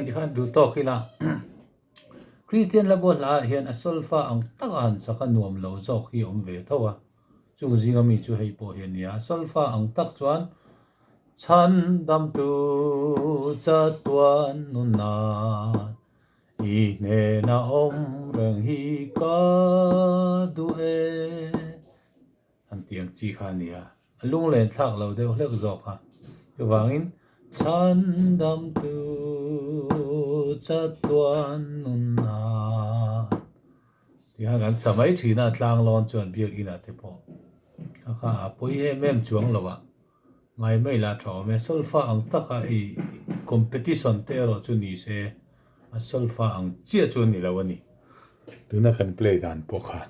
Tikhan duh tawk ila Kristian hla bual hlaah hian a solfa ang taka han sak a nuam lo zawk hi a awm ve tho a, chung zinga mi chu hei pawh hi a nia. Solfa ang tak chuan Chhandamtu chatuan nunah i hnena awm reng hi ka duh e. An tih ang chi kha a ni a, a lunglen thlak lo deuh hlek zawk a. Chuvangin Chhandamtu chatuan nunna tih kha kan sa mai thin a, tlanglawn chuan biakinah te pawh kha kha a pawi em em chuang lo a, ngai mai la tha awm e. Solfa ang taka i competition te erawh chu ni se a solfa ang chiah chu a ni lo a ni. Tuna kan play dan pawh kha.